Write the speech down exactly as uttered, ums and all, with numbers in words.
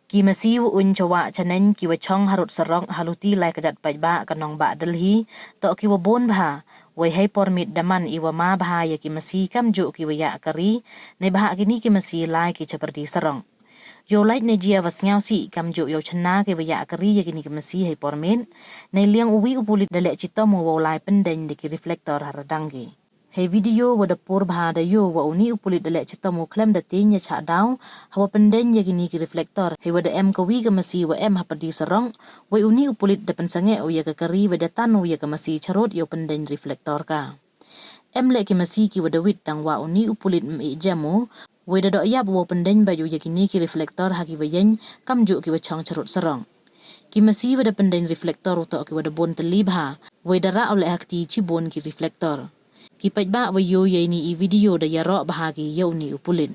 Ki masi wa uiñ chawah chaneiñ ki wa chong harud sarok ha luti lai kjat paidbah ka nongbah Delhi, toh ki wa bun bha, wei hei por miet da man i wa ma bha ya ki masi kamjooh ki wa yah kari, neibhah kini ki masi lai ki chapyrdi sarok. Yow lait ne jia wa sngewsih kamjooh yow chna ki wa yah kari ya kini ki masi hei por miet, neiliang u wi u pulit da leh chitom u wow lai pyndeiñ da ki reflector ha radang ki. Hei video wa da pur bha da yoo wa uni u pulit da leh chitom u khlem da tieng ya chah daw, hawa pyndeiñ ya kini ki reflector, hei wa da em ka wi ka masi wa em hapyrdi sarok, wei uni u pulit da pynsangeh u ya ka kari wei da tan u ya ka masi charud yow pyndeiñ reflector ka. Em leh ki masi ki wa da wit tang wa uni u pulit ym ih jem u, wei da doh yap wow pyndeiñ bait u ya kini ki reflector ha ki wa yeiñ, kamjooh ki wa chong charud sarok. Ki masi wa da pyndeiñ reflector u toh ki wa da bun tylli bha, wei da rah u leh ha kti chibun ki reflector. Ki paidbah wa yoo ya ini i video da yaroh bha ki ya uni u pulit.